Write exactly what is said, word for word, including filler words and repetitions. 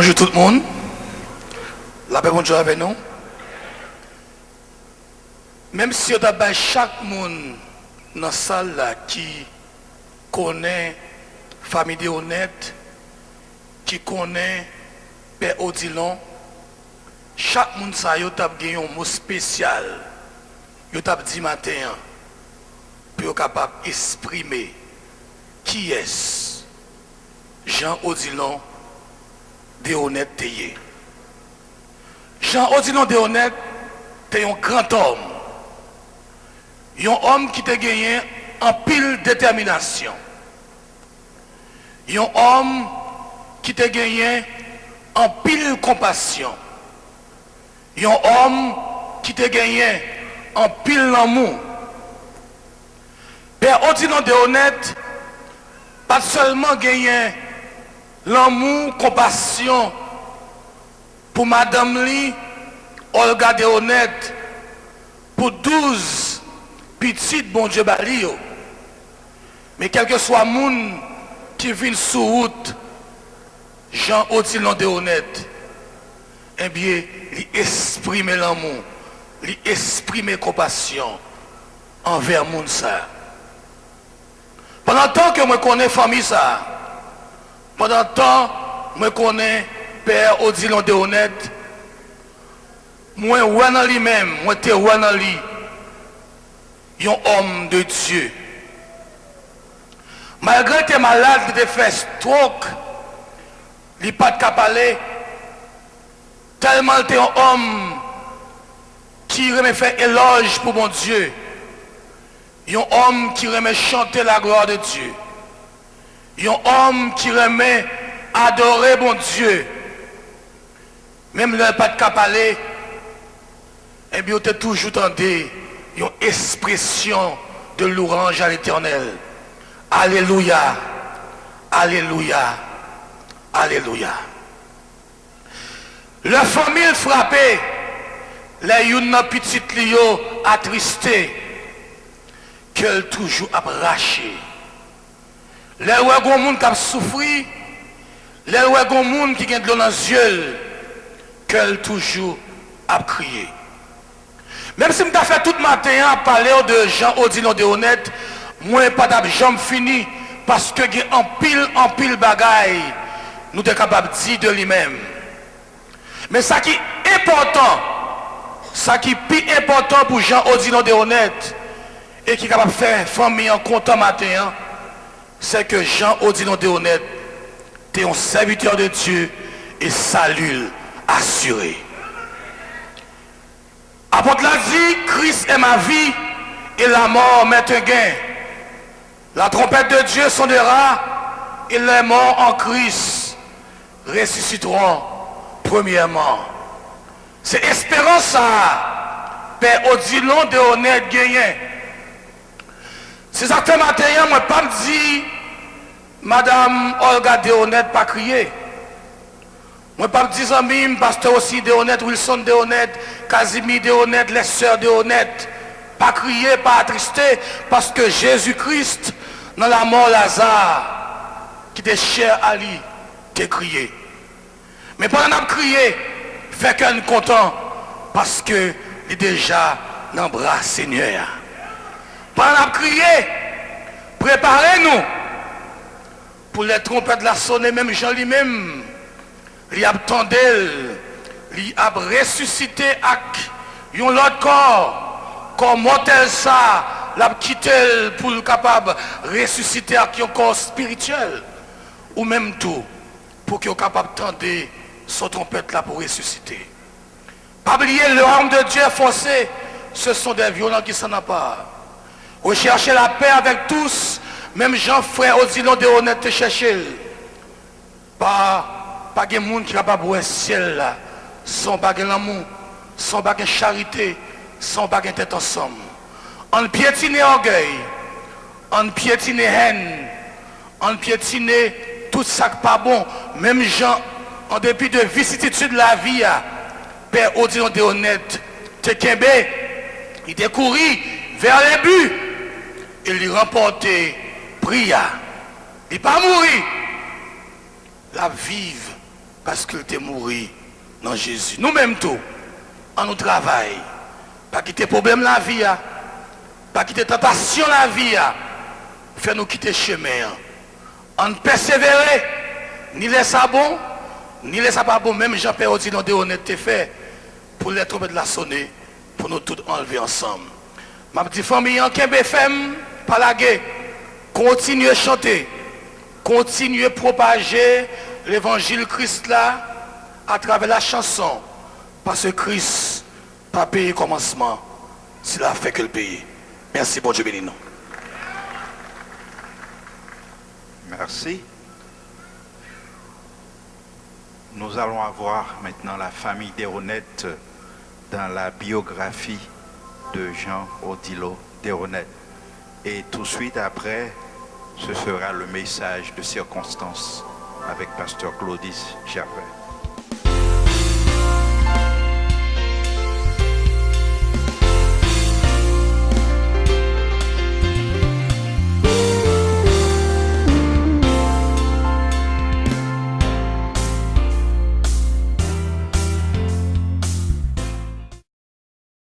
Bonjou tout moun. Lapè Bondye avè nou. Menm si yo ta bay chak moun nan sal la ki konnen fanmi Deonèt, ki konnen Pè Odilon, chak moun sa yo t ap gen yon mo espesyal yo t ap di maten an pou yo kapab esprime kiyès Jean Odilon Deonèt te ye. Jean Odilon Deonèt te yon gran òm, yon òm ki te genyen anpil detèminasyon, yon òm ki te genyen anpil konpasyon, yon òm ki te genyen anpil lanmou. Pè Odilon Deonèt pa t sèlman genyen lanmou, konpasyon pou madanm li, Olga Deonèt, pou douz pitit Bondye ba li yo. Men kèlkeswa moun ki vin sou wout Jean Odilon Deonèt, ebyen, li esprime lanmou, li esprime konpasyon anvè moun sa a. Pandan tan ke mwen konnen fanmi sa a, pandan tan mwen konnen Pè Odilon Deonèt, mwen wè nan li menm, mwen te wè nan li yon òm de Dye. Malgre l te malad, li te fè stroke, li pa t ka pale, tèlman l te yon òm ki renmen fè elòj pou Bondye, yon òm ki renmen chante la gloire de Dieu, yon òm ki renmen adore Bondye. Menm lè l pa t ka pale, ebyen, ou te toujou tande yon ekspresyon de louanj a Letènèl. Alelouya! Alelouya! Alelouya! Lè fanmi l frape, lè youn nan pitit li yo atriste, kè l toujou ap rache. Lè l wè gon moun k ap soufri, lè l wè gon moun ki gen dlo nan zye l, kè l toujou ap kriye. Menm si m ta fè tout maten an ap pale w de Jean Odilon Deonèt, mwen pa t ap janm fini, paske gen anpil, anpil bagay nou te kapab di de li menm. Men sa ki enpòtan, sa ki pi enpòtan pou Jean Odilon Deonèt, e ki kapab fè fanmi an kontan maten an, sè ke Jean Odilon Deonèt te yon sèvitè de Dye e sali l asire. Apot la di, Christ est ma vie et la mort m'est un gain. La trompette de Dieu sonnera et les morts en Christ ressusciteront premièrement. Se esperans sa a Pè Odilon Deonèt genyen. Se sa k fè maten an, mwen p ap di Madam Olga Deonèt pa kriye. Mwen p ap di zanmi m, pastè Osi Deonèt, Wilson Deonèt, Kazimi Deonèt, lè sè Deonèt, pa kriye, pa atriste, paske Jezi Kris, nan lamò Laza, ki te chè a li, te kriye. Men pandan n ap kriye, fè kè n kontan, paske li deja nan bra Senyè a. Pandan n ap kriye, prepare nou pou lè twonpèt la sone, menm jan li menm, li ap tande l, li ap resisite ak yon lòt kò, kò mòtèl sa, l ap kite l pou l kapab resisite ak yon kò espirityèl. Ou menm tou, pou ke w kapab tande son twonpèt la pou resisite. Pa bliye, le royaume de Dieu est forcé, ce sont des violents qui s'en emparent. Recherchez la paix avec tous, menm jan frè Odilon Deonèt te chèche l. Pa, pa gen moun ki kapab wè syèl la san w pa gen lanmou, san w pa gen charite, san w pa gen tèt ansanm. Ann pyetine ògèy, ann pyetine hèn, ann pyetine tout sa k pa bon, menm jan, an depi de visititid lavi a, Pè Odilon Deonèt te kenbe, li te kouri vers le but, e li ranpòte pri a. Li pa mouri, l ap viv paske l te mouri nan Jezi. Nou menm tou, ann nou travay. Pa kite pwoblèm lavi a, pa kite tantasyon lavi a fè nou kite chemen an. Ann pèsevere, ni lè sa bon, ni lè sa pa bon, menm jan Pè Odilon Deronette te fè pou lè twonpèt la sone, pou nou tout anlve ansanm. M ap di fanmi an, kenbe fèm, pa lage, kontinye chante, kontinye pwopaje levanjil Kris la atravè la chanson, paske Kris pa peye kòmansman, se la fen ke l peye. Mèsi, Bondye beni nou. Merci. Nous allons avoir maintenant la famille Deronette dans la biographie de Jean Odilo Deronette. Et tout de suite après, ce sera le message de circonstance avec Pasteur Claudis Gervais.